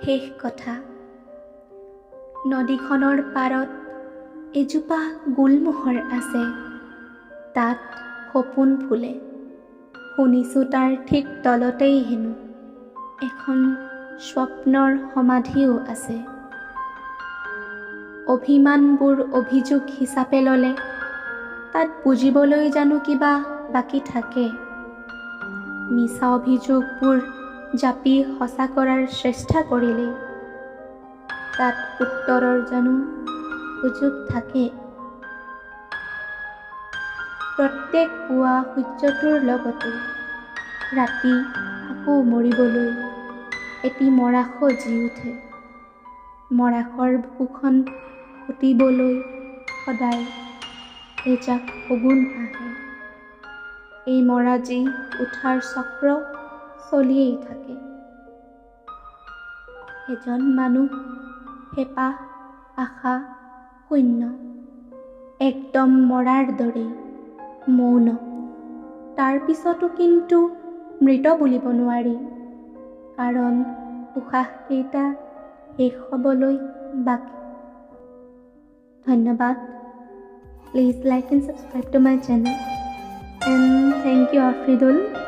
শেষ কথা। নদীখনৰ পাৰত এজোপা গুলমোহৰ আছে, তাত সপোন ফুলে। শুনিছোঁ তাৰ ঠিক তলতেই হেনো এখন স্বপ্নৰ সমাধিও আছে। অভিমানবোৰ অভিযোগ হিচাপে ল'লে তাত বুজিবলৈ জানো কিবা বাকী থাকে? মিছা অভিযোগবোৰ জাপি সঁচা কৰাৰ চেষ্টা কৰিলেই তাত উত্তৰৰ জানো সুযোগ থাকে? প্ৰত্যেক পুৱা সূৰ্যটোৰ লগতে ৰাতি আকৌ মৰিবলৈ এটি মৰাশো জী উঠে। মৰাশৰ বুকুখন ফুটিবলৈ সদায় এজাক শগুন আহে। এই মৰা জী উঠাৰ চক্ৰ চলিয়েই থাকে। এজন মানুহ হেঁপাহ আশা শূন্য, একদম মৰাৰ দৰেই মৌন। তাৰ পিছতো কিন্তু মৃত বুলিব নোৱাৰি, কাৰণ উশাহকেইটা শেষ হ'বলৈ বাকী। ধন্যবাদ। Please like and subscribe to my channel, and thank you Afridul.